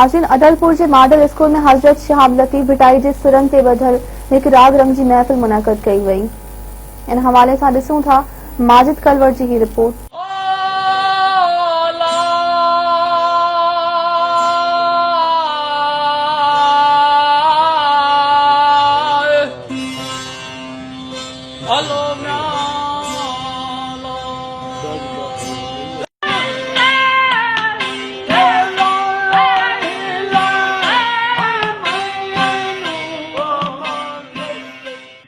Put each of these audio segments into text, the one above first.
ناظرين عدلپور جي model school ۾ حضرت شهاب لطيف ڀٽائي جي سرن تي ٻڌل هڪ راڳ رنگ جي محفل منعقد ڪئي وئي ان حوالي سان ڏسون ٿا ماجد ڪلوڙ جي هي رپورٽ.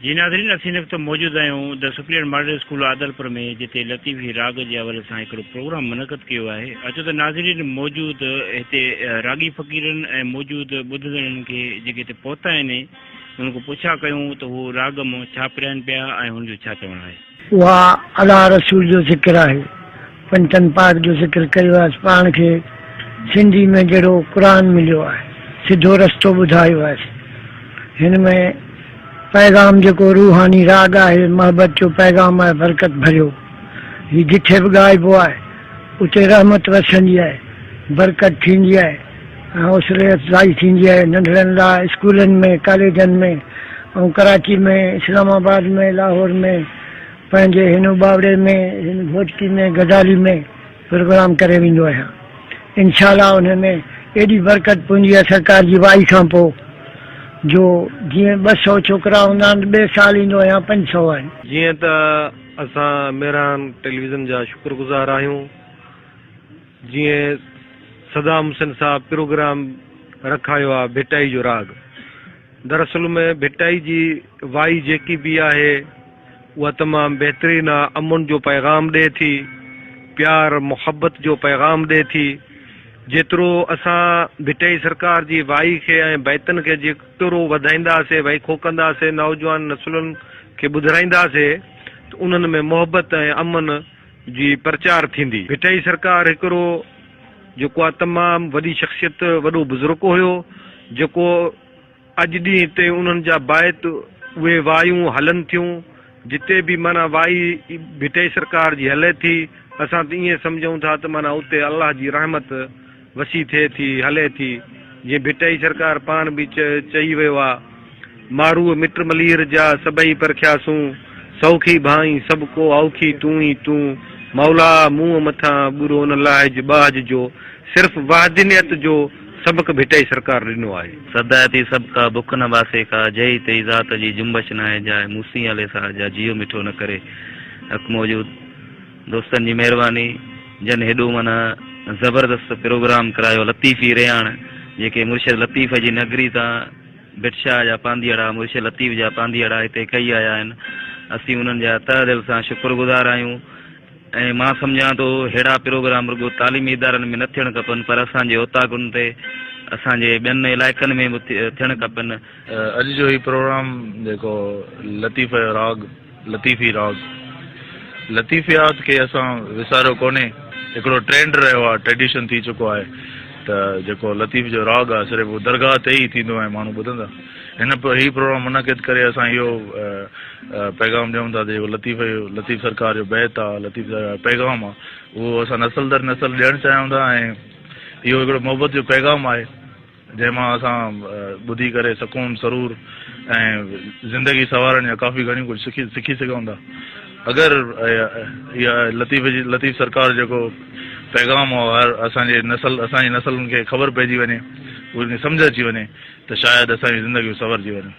جي ناظرين اسين هن وقت موجود آهيون the superior model school Adilpur ۾ جتي لطيفي راڳ جي حوالي سان هڪڙو پروگرام منعقد ڪيو آهي اچو ته ناظرين موجود هتي راڳي فقيرن ۽ موجود ٻڌندڙن کي جيڪي هتي پهتا آهن انهن کان پڇا ڪيون ته هو راڳ مان ڇا پرائن پيا ۽ هن جو ڇا چوڻ آهي. اها الله رسول جو ذڪر آهي. پنجتن پاڪ جو ذڪر ڪيو آهي پاڻ کي سنڌي ۾ جهڙو قرآن مليو آهي سڌو رستو ٻڌايو آهي هن ۾ پيغام جيڪو روحاني راڳ آهي محبت جو پيغام آهي برڪت ڀريو هي جٿي به ڳائبو آهي اتي رحمت وسندي آهي برڪت ٿيندي آهي ۽ حوصلي افزائي ٿيندي آهي ننڍڙن لاء اسڪولن ۾ ڪاليجن ۾ ۽ ڪراچي ۾ اسلام آباد ۾ لاهور ۾ پنهنجي هن اٻاوڙي ۾ هن گهوٽڪي ۾ غزالي ۾ پروگرام ڪري ويندو آهيان انشاء الله ان ۾ ايڏي برڪت پوندي آهي سرڪار جي وائي کان پوء جو جيئن 200 ڇوڪرا هوندا آهن ٻئي سال ايندو آهيان 500 آهن. جيئن ته اسان مهراڻ ٽيليويزن جا شڪر گذار آهيون جيئن صدام حسين صاحب پروگرام رکايو آ ڀٽائي جو راڳ دراصل ۾ ڀٽائي جي وائي جيڪي به آهي اها تمام بهترين آ امن جو پيغام ڏئي ٿي پيار محبت جو پيغام ڏئي ٿي جيترو اسان ڀٽائي سرڪار جي وائي کي ۽ بيتن کي جيترو وڌائينداسي وائکو ڪنداسي نوجوان نسلن کي ٻڌرائينداسي ته انهن ۾ محبت ۽ امن جي پرچار ٿيندي. ڀٽائي سرڪار هڪڙو جيڪو آ تمام وڏي شخصيت وڏو بزرگ هيو جيڪو اڄ ڏينهن تائين انهن جا بيت اهي وايون هلن ٿيون جتي به معنيٰ وائي ڀٽائي سرڪار جي هلي ٿي اسان ته ائين سمجهون ٿا ته معنيٰ اتي الله جي رحمت وسيع ٿئي ٿي، هلي ٿي. جيئن ڀٽائي سرڪار پاڻ به چئي ويو آ، ماروء مٽ ملير جا سڀئي پرکياسون، سوکي ڀانئين سڀ ڪو اوکي تون ئي تون، مولا مون مٿان ٻورو نه لاهج ٻاجهه جو، صرف وحدنيت جو سبق ڀٽائي سرڪار ڏنو آهي. صدائتي سڀ ڪا بک نه باسي ڪا، جئي تئي ذات جي جنبش ناهي جاء، مون سين هلي سا، جا جيو مٺو نه ڪري حق موجود. دوستن جي مهرباني جن هيڏو معنيٰ زبردست پروگرام ڪرايو لطيفي رهاڻ جيڪي مرشد لطيف جي نگري تان ڀٽ شاهه جا پانڌيئڙا مرشد لطيف جا پانڌيئڙا هتي ڪهي آيا آهن اسين انهن جا تهه دل سان شڪر گذار آهيون ۽ مان سمجهان ٿو ههڙا پروگرام رڳو تعليمي ادارن ۾ نه ٿيڻ کپن پر اسان جي اوطاقن تي اسان جي ٻين علائقن ۾ به ٿيڻ کپن. اڄ جو هي پروگرام جيڪو لطيف جو راڳ لطيفي راڳ لطيفيات کي اسان وساريو ڪونهي هڪڙو ٽرينڊ رهيو آهي ٽريڊيشن ٿي چڪو آهي ته جيڪو لطيف جو راڳ آهي صرف اهو درگاهه تي ئي ٿيندو ۽ ماڻهو ٻڌندا هن هي پروگرام منعقد ڪري اسان اهو پيغام ڏيون ٿا ته جيڪو لطيف جو لطيف سرڪار جو بيت آهي لطيف سرڪار جو پيغام آهي اهو اسان نسل در نسل ڏيڻ چاهيون ٿا ۽ اهو هڪڙو محبت جو پيغام آهي جنهن مان اسان ٻڌي ڪري سڪون، سرور ۽ زندگي سنوارڻ جا ڪافي گهڻيون ڪجهه سکي سکي سگهون ٿا. اگر اها لطيف جي لطيف سرڪار جيڪو پيغام هو هر اسان جي نسل اسان جي نسلن کي خبر پئجي وڃي انهن کي سمجهه اچي وڃي ته شايد اسان جون زندگيون سنورجي وڃن.